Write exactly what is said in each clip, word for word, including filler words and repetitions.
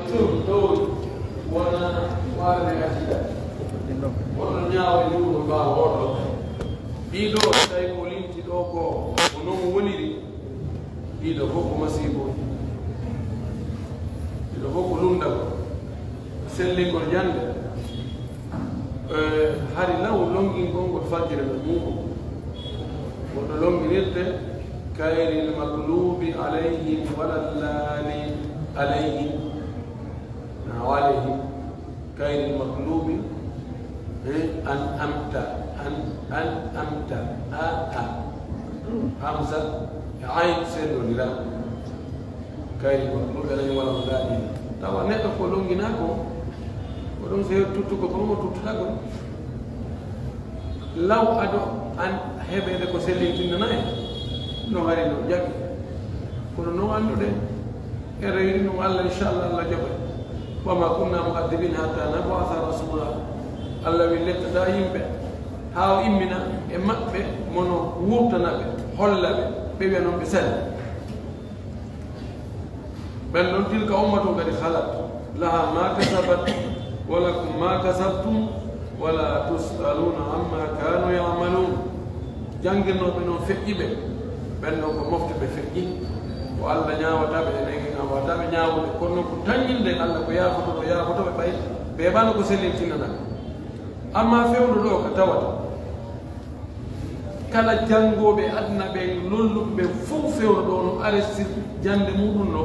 Ɗum ɗoon wona waare acida. Wonno ñaawa e nduɗo mbaawa oɗo. Ɗiɗo tawi ko linti ɗo ko, ko noon woniri. Ɗiɗo fof ko masiibo. Ɗiɗo fof ko lunndal. Sellingol ñande. Eh, hari law longingol ngol fajjira no muuɗum. Wonno longinirde kayril maklubi alayhim wala lalin alayhim. Na alayhim. Kayril maklubi, eh, an amta, an, an amta, a, a. Hamza, e ayn sendondira. Kayril maklubi alayhim wala lalin. Tawa neɗɗo ko longina ko, ko ɗum so tuttu ko, ko ɗum o tuttuɗa ko. Law ado an heɓeede ko sellintinna nayi, no hari no jaɓi. Kono no annduɗen, en rewiri ɗum Allah, inchallah, Allah jaɓay. Wa ma kunna mu'adhibin hatta nab'atha rasula. Allah wi lettata yimɓe haa o immina e maɓɓe mono wurtana ɓe, holla ɓe, ɓe wiya noon ɓe sali. Ɓen ɗon, tilka ummatun qad khalat, laha ma kasabat, wa lakum ma kasabtum, wala tus'aluna amma kanu ya'malun. Janngirnooɓe noon feƴƴi ɓe, ɓen ɗon ko mofte ɓe feƴƴi. Ko Allah ñaawata ɓe, enen en waawata ɓe ñaawude. Kono noon ko tanñinde Allah ko yaafotoɗo, yaafoto ɓe ɓay, ɓe heɓano ko sellintinana. Amma fewndo ɗo ka tawata, kala janngooɓe aduna ɓen, lolluɓe ɓen fof fewndo ɗo no arestir jannde muɗum no,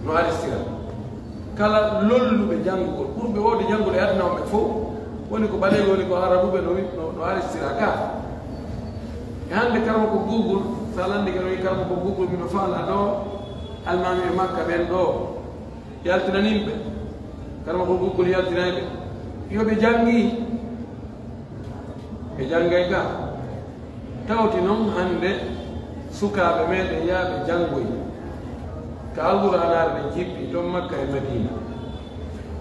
no arestira. Kala lolluɓe janngugol, ɓurɓe wooɗde janngude e aduna o ɓe fof, woni ko ɓaleeɓe, woni ko arabuɓe no wi-, no, no arestira ka. E hannde karma ko Google, so a lanndike no wi karma ko Google, mino faala ɗo, almaami e Makka ɓen ɗo, yaltinanin ɓe. Karma ko Google yaltinay ɓe. Yo ɓe janngi. Ɓe janngay ka. Tawti noon hannde sukaaɓe meɗen yaaɓe janngoy ka Alqur'aanaare ɓe jippi toon Makka e Madiina.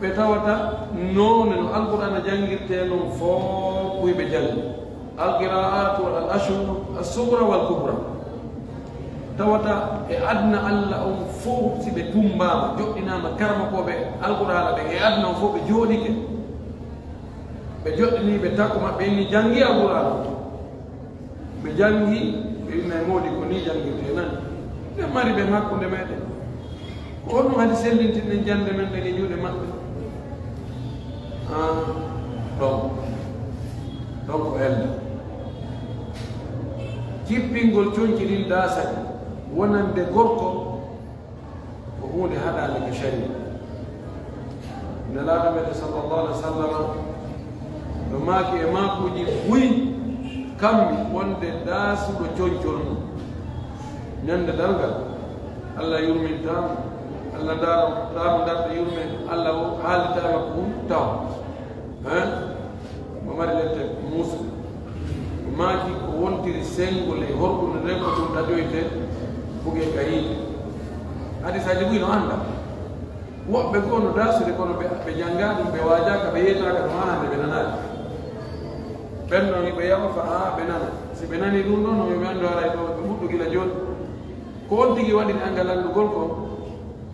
Ɓe tawata noone no Alqur'aana janngirtee noon fof ɓuyɓe janngi. Alqiraatu al ashhur as-sughra wal kubra. Tawata e aduna Allah on fof si ɓe tummbaama, joɗɗinaama karmakooɓe Alqur'aana ɓen e aduna on fof ɓe jooɗike. Ɓe joɗɗinii ɓe takko maɓɓe inni janngi Alqur'aana. Ɓe janngi, ɓe inna e moodi ko nii janngirtee nan. Ɓe mari ɓen hakkunde meɗen. Ko honno kadi sellintinɗen jannde men ɗen e juuɗe maɓɓe? Ah, ɗon. Ɗon ko ella. Jippingol conci ɗin daasani wonande gorko ko huunde haɗaande ka sharia. Nelaaɗo meɗen sallallahu alaihi wasallam no maaki e maakuuji buy kammi wonde daasuɗo concol mum ñande darngal, Allah yurmintaa mo, Allah ndaartaa mo darɗe yurmeende, Allah o haalitaama ko hun taw. Hein? Mo mari lette muusuɗe. O maaki ko wontiri senngol e horɓunde nden ko ɗum taƴoyte buge ka yiite. Hadisaaji buy no annda. Woɓɓe goo no daasude kono ɓe, ɓe janngaa ɗum, ɓe waajaaka, ɓe yeetaaka ɗum haa hannde ɓe nanaali. Ɓen ɗon hiɓe yawa fa haa ɓe nana. Si ɓe nanii ɗum ɗon, no ɓe anndu haray ɗo ɓe fuɗɗu gila jooni. Ko on tigi waɗi anngal lanndugol kon,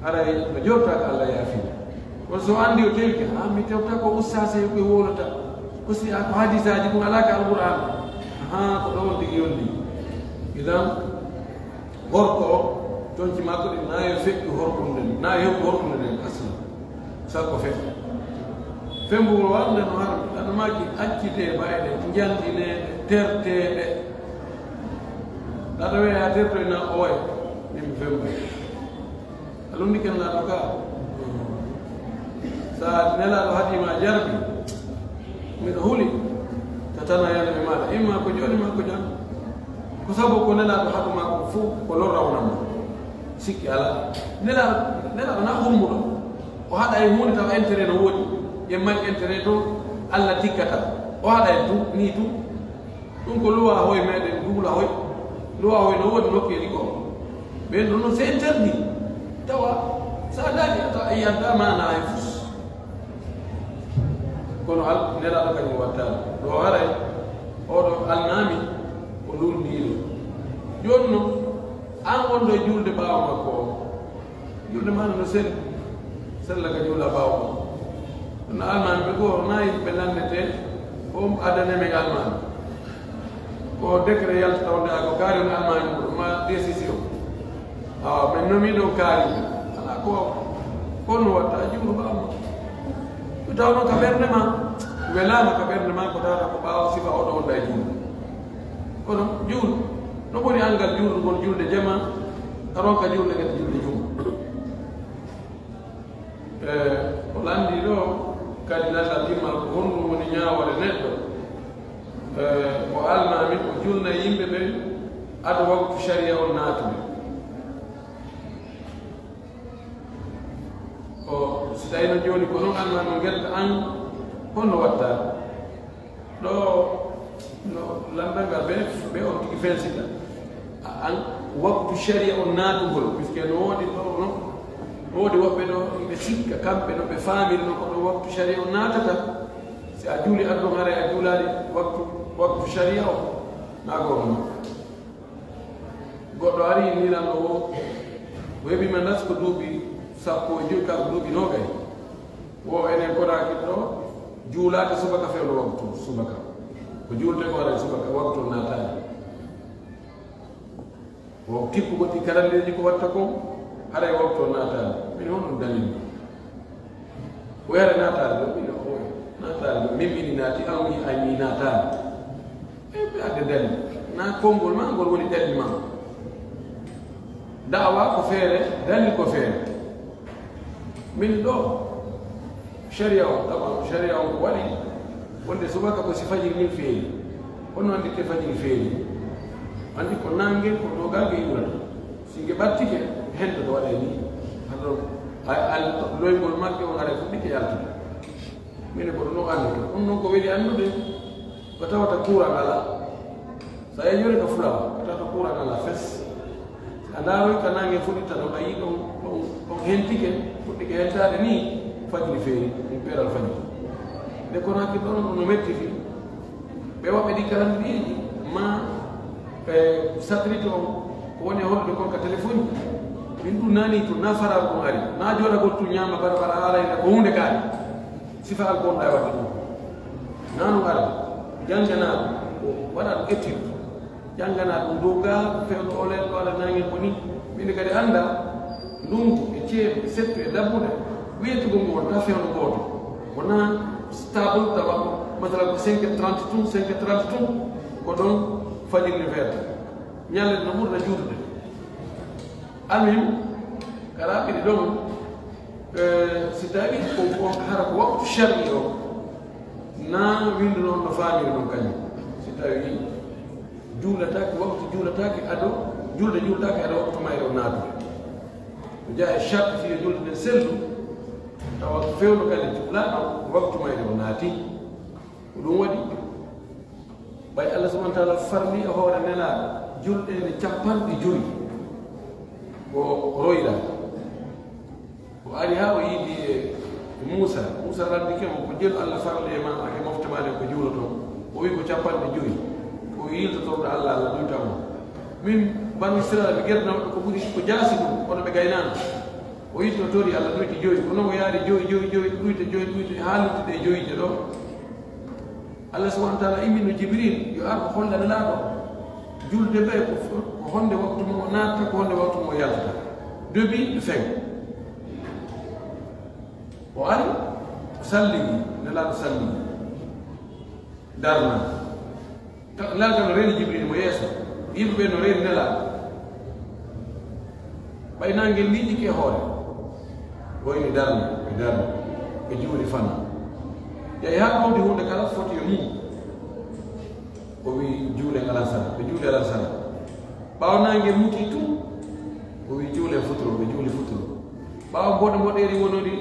haray no jortaa ko Allah yaafii. Kono so anndi o tewti, haa mi tewta ko ustaas e ɓe wowlata. Ko si a ko hadisaaji ɗum alaa ka Alqur'aan. Haa ko ɗo on tigi yolli. Idan, gorko o, conci makko ɗin, na yo feƴƴu horɓunde nden, na yo heɓu horɓunde nden asla. Sakko feƴƴa. Femmbugol walla no har, ɗaɗo maaki accitee bayɗe, njantineeɗe, terteeɗe. Ɗaɗo wee a tertoy na oya, min mi femmba. A lundi ken laaɗo ka. Sa Nelaaɗo haɗii ma jarbi, miɗo huli, ka tana yana e maaɗa. Imma ko jooni, ma ko jam. Ko sabu ko Nelaaɗo haɗu ma ko fof, ko lorra wona ma. Sikki alaa. Nelaaɗo, Nelaaɗo na hurmuɗo. O haɗa e huunde tawa intérêt no woodi. Yen mari intérêt to Allah tikkata. O haɗa e tu, ni tu. Ɗum ko luwa hoy meɗen duula hoy. Luwa hoy no woodi nokkeeli goo. Ɓen ɗum noon c'est interdit. Tawa sa daari a tawa a yiyanta maana hay fus. Kono al-, Nelaaɗo kañum wattaano. Ɗo haray oɗo almaami ko lundiiɗo. Jooni noon, aan wonɗo e juulde ɓaawo makko o, juulde maa no selli. Sella ka juula ɓaawo. No almaami ɓe goo, na yimɓe nannete, ko adane men almaami. Ko décret yaltata wonde a ko kaari on almaami mum, ma décision. Awa, men nomi ɗon kaari. Ala ko, ko no watta juulu ɓaawo. Ɗum taw noon ka ɓernde ma, welaama ka ɓernde ma, ko tawata ko ɓaawo sifa oɗo wonda e juulu. Kono juulu, no ɓuri anngal juulugol julde jama, a ronka julde kadi julde juma. E, o lanndii ɗo kadi nata timmal ko honɗum woni ñaawoore neɗɗo, e, o almaami o julna yimɓe ɓen ado waktu sharia on naatude. O, si tawii no jooni ko noon almaami o ngetta an, honno watta? Ɗo no lanndal ngal ɓe, ɓe on tigi fensita. A-, an, waktu sharia on naatugol, puisque no woodi ɗo, no, no woodi woɓɓe ɗo, ɓe sikka, kamɓe no ɓe faamiri no ko ɗo waktu sharia on naatata. Si a juuli addu haray a juulaali waktu, waktu sharia o, na gooto non. Goɗɗo ari niilanɗo o, o heɓi ma nas ko duuɓi sappo e joyi, ka ko duuɓi noogay. Wo enen Konaakiri ɗo, juulaaka subaka fewndo waktu subaka. Ko juulte ko haray subaka waktu on naataani. Wo kippugol ɗi karalleeji ko watta kon, haray waktu on naataani. Min honɗum dalil? Ko yare naataani ɗo, min o naataani ɗo. Min mini naati, an wi'i ay mi naataani. E ɓe adda dalil. Na konngol ma, ngol woni dalil ma. Da'awa ko feere, dalil ko feere. Min ɗo, sharia on, tawa sharia on ko waɗi, wonde subaka ko si fajiri min feeri. Honno anndi te fajiri feeri? Anndi ko naange, ko dogaange iwrata. Si nge ɓattike, hento to waɗay ni. Hano, ay, ay, loyngol magge on haray fuɗɗike yaltude. Min ko ɗum on anndi to. Ɗum noon ko weli anndude, ko tawata kuuran alaa. So a yehi yoni ka Fulawa, ko tawata kuuran alaa fes. A ndaaroy ka naange fuɗɗitta ɗon, a yii ɗon, ɗon, ɗon hentike, fuɗɗike hentaade ni, fajiri feeri, ɗum peeral fajiri. Nde Konaakiri ɗon no mettiri, ɓe waɓɓe ɗi kalandiyeeji, ma, e, satellite on, ko woni e hollude kon ka téléphone. Min ɗum naani tun, na faral ɗum ari, na jooɗagol tun ñaama bara bara haalay ko huunde kaari. Sifa alko wonɗa e waɗde ɗum. Na ɗum ara, jannganaa ɗum, ko waɗa ɗum étude. Jannganaa ɗum dow gaa, fewndo o leen ɗo ala naange ko ni. Min kadi annda, ndungu e ceeɗu e settu e dabbude, wiyetugol ngu wonta fewndo gooto. Wonaa stable tawa, masala ko cinq heures trente tun, cinq heures trente tun, ko ɗon fajiri ne feerta. Ñalle no ɓurna juutude. Almuhim, kala ɓiɗi ɗon, eh, si tawi ko, ko hara ko waktu shar'i o, na windu noon no faamiri noon kañum. Si tawi juulataake, waktu juulataake ado, julde juulataake ado waktu mayre o naatude. Ko jeyaa e sharti fii yo julde nden sellu, tawa fewndo kadi juulaaɗo waktu mayre o naati. Ko ɗum waɗi, ɓay Allah subhanahu wa ta'ala farli e hoore Nelaaɗo julɗeele capanɗe jowi ko royra. O ari haa o yiidi e Muusa. Muusa lanndike mo ko jelu Allah farli e ma, e mofte ma ɗen ko juuloton. O wi ko capanɗe jowi. Ko yiltotorɗo Allah, Allah ɗuyta mo. Min Banu Israila ɓe gerdano ko ɓuri ko jaasi ɗum, kono ɓe gaynaano. O yiltotori Allah ɗuyti jowi. Kono o yaari jowi, jowi, jowi, ɗuyte jowi, ɗuyte haa lutti ɗe jowiije ɗo. Allah subhanahu wa ta'ala immino Jibril yo ar o holla Nelaaɗo julde ɓe ko fo-, ko honde waktu mo naata, ko honde waktu mo yalta. Début e fin. O ari, o sallini, Nelaaɗo sallini. Darna. Ka-, Nelaaɗo no reeni Jibril mo yeeso. Yimɓe ɓe no reeni Nelaaɗo. Ɓay nangel liƴƴike e hoore. Woyni darna, ɓe darna. Ɓe juuli fana. Yahi haa ɗowdi huunde kala foti e mum. O wi juulen alansara, ɓe juuli alansara. Ɓaawo nangel muti tun, o wi juulen futuro, ɓe juuli futuro. Ɓaawo mboɗo mboɗeeri wonori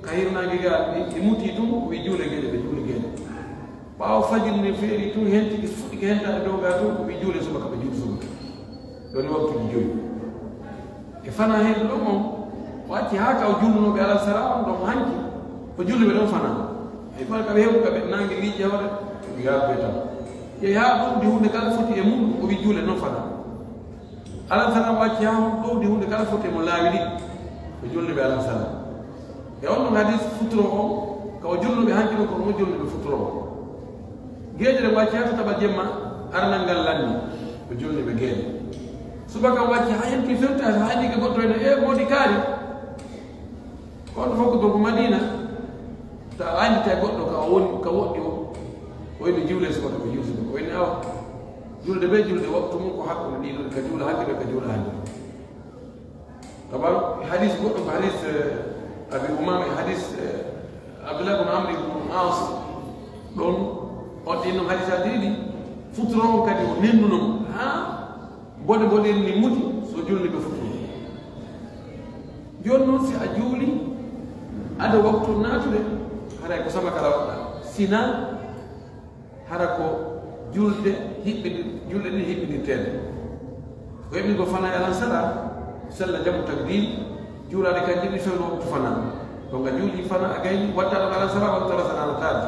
ka hirnaange ga, ɗi, ɗi muti tun, o wi juulen geɗe, ɓe juuli geɗe. Ɓaawo fajiri ne feeri tun, hentiki fuɗɗike hentaade dow ga tun, o wi juulen subaka, ɓe juuli subaka. Ɗon e waktuuji jowi. E fana heen ɗon on, o acci haa ka o juulnooɓe alansara on ɗon hanki, o juulni ɓe ɗon fana. Hay kono ka ɓe heɓu ka ɓe naange liƴƴi hoore, ɓe yaaɓe tan. Yehi haa ɗowdi huunde kala foti e mum, o wi juule non fana. Alansara o acci haa ɗowdi huunde kala foti e mo laawi ɗiɗi, o juulni ɓe alansara. E on ɗon hadis futuro on, ka o julnuɓe hanki ɗon, ko mo julnuɓe futuro on. Geeƴe ɗe wacci haa tataɓa jemma, aranal ngal lanni, o julnuɓe geeƴe. Subaka wacci haa henti fewta, haa henti ke goɗɗo ene, e moodi kaari. On fof ko donc Madina, ta a anndi tawi goɗɗo ka o woni, ka woɗɗi o, o ene juule subaka, ɓe juuli subaka, o ene awa. Julde be julde, waktu mum ko hakkunde ɗiɗo, ka juula hannde, ka juula hannde. Tabar hadis goɗɗo ko hadis, eh, Abi Umama e hadis, eh, Abdullah ibn Amr ibn As ɗon, on ɗin noon hadisaaji ɗiɗi, futuro on kadi o nennuno mo haa mboɗe mboɗe ni muti so julni ɓe futuro. Jooni noon si a juuli ada waktu naatude, haray ko sama kala waɗɗa. Sina hara ko julde hiɓɓidi-, julɗe ɗiɗi hiɓɓidirteeɗe. Ko heɓi ko fana e alan sara, sella jamu takdim, juulaade kanji ɗi fewndo waktu fana. Donc a juuli fana a gayni, watta ɗo alan sara, watta ɗo sara alan taade.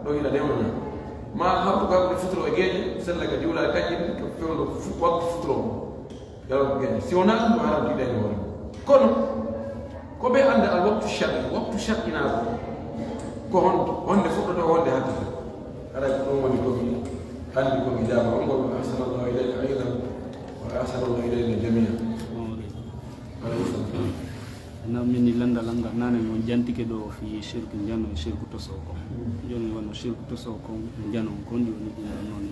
Ɗo yiɗa newna. Ma hawtu ka ko futuro e geeƴe, sella ka juulaade kanji ɗi ko fewndo fu-, waktu futuro. Yawti gayni. Si wonaa ɗum, ko haram tiiɗani hoore mum. Kono, ko ɓe annda al waktu shar'i, waktu shar'inaaɗo, ko honto, honde fuɗɗoto, honde hattata. Haray ko ɗum woni ko mi anndi ko mi jaaba on ngol, wa ahsanallahu ilayka aydan, wa ahsanallahu ilayna jami'an. Aleykum salam. Nan min ni lanndal an ngal nane on jantike ɗo fi shirku njano e shirku toso ko. Jooni wonno shirku toso ko njano on kon jooni ɗum ɗon noon.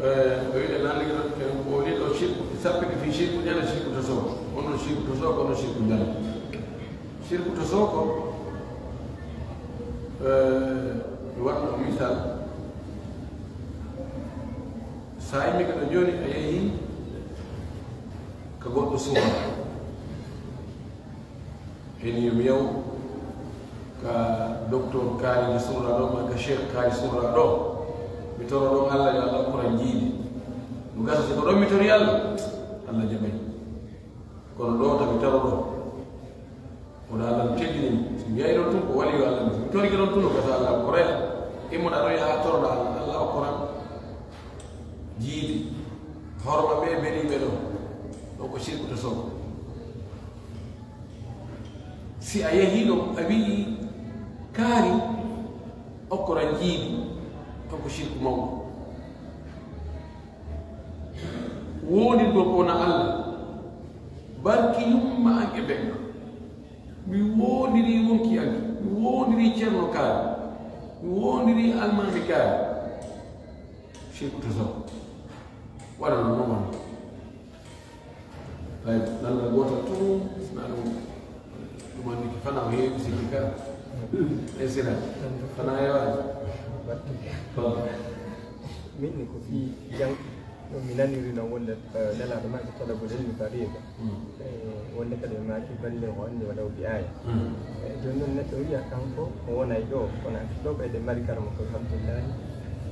Eh, o wiɗe lanndike ɗon ken woni ɗo shirku, sappike fi shirku njano, shirku toso. Wonno shirku toso ko, wonno shirku njano. Shirku toso ko, eh, mi waɗno misal. Sa immi ka ɗo jooni a yehi ka goɗɗo suufa. Heni yo mi yaw ka docteur kaari surra ɗo, ma ka cheikh kaari surra ɗo. Mi toro ɗon Allah yo Allah okkoran jiidi. Ɗum gasa si ko ɗon mi tori Allah, Allah jaɓay. Kono ɗo ta mi toro ɗo. Kono Allah mi teddini mo. Si mi yahi ɗon tun ko wali yo Allah mi. Mi tori ka ɗon tun ko gasa Allah ko reya. Immoɗa ɗo yaha toroɗa Allah. Allah okkoran jiidi. Horma ɓe beniɓe ɗo. Ɗo ko shirku to sow. Si a yehii ɗon, a wi'i kaari, okkoran jiidi, on ko shirku mawɗo. Woondirgol ko wona Allah, barki yumma an e ɓen. Mi woondirii wonki an, mi woondirii ceerno kaari, mi woondirii almaami kaari. Shirku to sow. Waɗa non non. Tawi lanndal gootal tun, sina ɗum, ɗum anndi ki fana o heewi sikki ka. E sina, fana e waaji. Min ni ko fii jang, ɗum mi naniri no wonde, eh, nelaaɗo maaki talabul ilmi fariida. Mm. Eh, wonde kadi maaki ballighu anni walaw bi aaya. Mm. Eh, jooni noon neɗɗo wiya kanko o wonay ɗo, kono ɗo ɓeyde mari kara mo ko alhamdulillahi.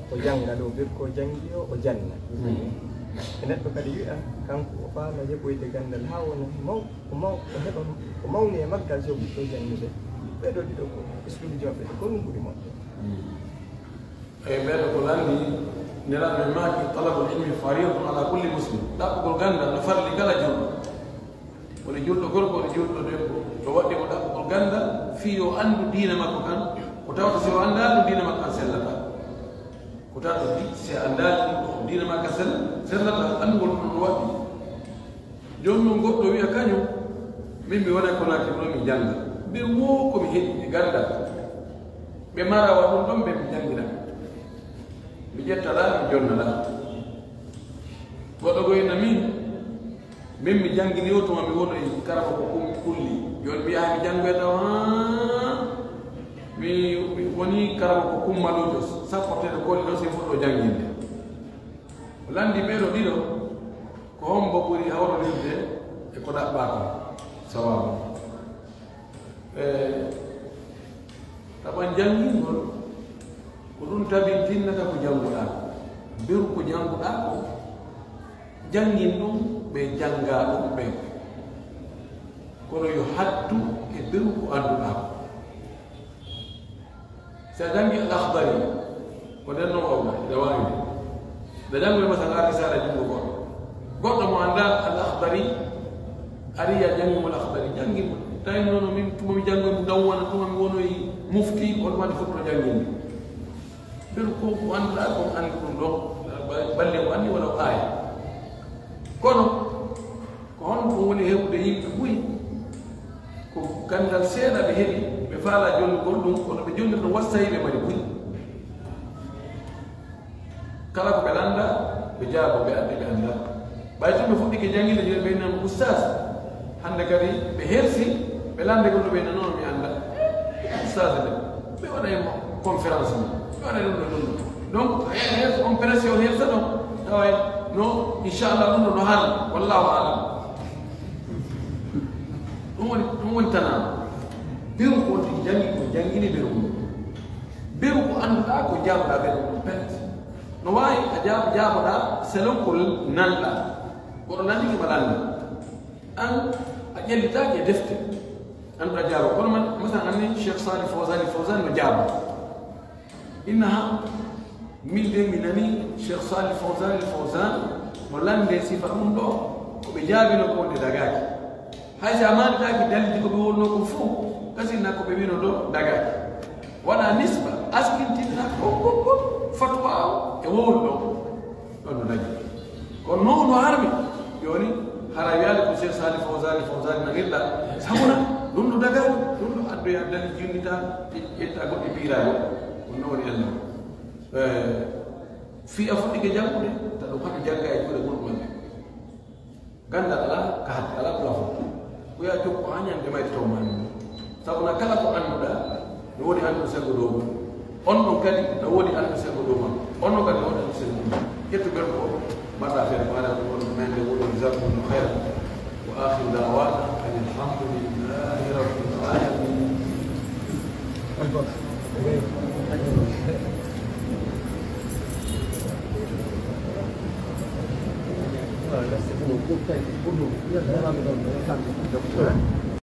O jannga ɗo, bir ko janngi o, o janna. Mm. E neɗɗo kadi wiya, kanko o faala heɓoyde ganndal haa wona maw-, ko maw-, o heɓa, o mawni e maggal so ɓiɗɗo janngude. Ɓee ɗo ɗiɗo ko exclusion ɓe, ko ɗum ɓuri moƴƴo. Mm. Eyi, ɓee ɗo ko lanndi, Nelaaɗo men maaki, talabul ilmi faridatun ala kulli muslim. Ɗaɓɓugol ganndal no farli kala julɗo. Woni julɗo gorko, woni julɗo debbo, to waɗɗi mo ɗaɓɓugol ganndal, fii yo anndu diina makko kan, ko tawata si o anndaali ɗum, diina makko kan sellataa. Ko tawata di-, si a anndaali ɗum ɗo, diina makko kan sell-, sellataa, anndugol ɗum no waɗɗi. Jooni noon goɗɗo wiya kañum, min mi wona Konaakiri ɗo mi jannga. Mbiɗa woo ko mi heɓi e ganndal. Ɓe mara wa ɗum ɗon, ɓe mi janngina. Mi ƴetta ɗaa, mi jonna ɗaa. Goɗɗo goyna min, min mi janngini o tuma mi wono e karama ko kum-, kulli. Jooni mi yaha mi janngoya taw, haa mi, mi woni karama ko kummaluujo, sappo teeɗo koli ɗo si fuɗɗo jannginde. O lanndi ɓee ɗo ɗiɗo, ko hombo ɓuri hawrondirde e ko ɗaɓɓaa kon? Sawaabu. E, tawa janngingol, ko ɗum tabintinnata ko jannguɗaa. Beru ko jannguɗaa ko, janngin ɗum ɓe janngaa ɗum ɓen. Kono yo hattu e beru ko annduɗaa ko. Si a janngi Al-Akhdari, ko nden non wawɗa, ina waawi nde. Nde janngoy masal ar risala junngo goɗɗo. Goɗɗo mo anndaa Al-Akhdari, ari ya janngi mo Al-Akhdari, janngi mo. Tawi noon min tuma mi janngoy mo daw wona tuma mi wonoy mufti, on woni fof no jannginde. Mbeɗa ko ko annduɗaa ko anndi ɗum ɗon, balle o anndi wala o aaya. Kono ko honno ɗum woni heɓude yimɓe buy? Ko ganndal seeɗa ɓe heɓi, ɓe faalaa jonnugol ɗum, kono ɓe jonnirno wasta yimɓe mari buy. Kala ko ɓe lannda, ɓe jaabo, ɓe addi, ɓe annda. Ɓay tun ɓe fuɗɗike jannginde, jooni ɓe innama ustaas. Hannde kadi ɓe hersi, ɓe lannde gonno ɓe innama mi annda. Ustaas de, ɓe waɗa e mo conférence ni, ɓe waɗa ɗum ɗo ɗum ɗo. Donc, he-, he-, on pression hersa ɗon, tawa no, inchallah, ɗum ɗo no hal, wallahu alam. Ɗum woni, ɗum woni tanaa. Ɓe on ko wonti janngi, ko janngini ɓe ɗum. Beru ko annduɗaa ko jaaboɗaa ɓen ɗum pet. No waawi a jaabo, jaaboɗaa selon ko nanɗaa. Kono nanndi ko ma lannda. An a ƴellitaaki e defte. Annduɗaa jaabo. Kono man, masalan anni Cheikh Salih Fawzani, Fawzani no jaabo. Inna ha, min de mi nani Cheikh Salih Fawzani, Fawzan no lannde sifa ɗum ɗo, ko ɓe jaabino ko wonde dagaaki. Hay si a maanditaaki dalilji ko ɓe wonnoo ko fof, kasinna ko ɓe wino ɗo dagaaki. Waɗa nisba, askintinta ko, ko, ko, fatwa o e wowlu ɗo. Ɗon no dañi. Kono noon no harmi, jooni, hara wiyaade ko Cheikh Salih Fawzani, Fawzani nanirɗa. Sabuna, ɗum no dagaaki, ɗum no addoya dalilji yonnitaa, ƴetta goɗɗi piiraaɗi. Ɗum no woni Allah. Eh, fii a fuɗɗike janngude, taɗo haɗo jannga e juuɗe mum ɗum. Ganndal alaa ka hatti, alaa plafond. Ko yaa jokku haa ñande mayde taw maa. Sabu na kala ko annduɗaa, no woodi anndu senngo dow mum. On ɗon kadi, no woodi anndu senngo dow maa. On ɗon kadi, no woodi anndu senngo dow maa. Ƴettu ɓerɗo o, mbaɗa feere, mbaɗa ko woni men nde woni, jazakumullahu khairan. Wa akhiru da'wana anil hamdulillahi rabbil alamin.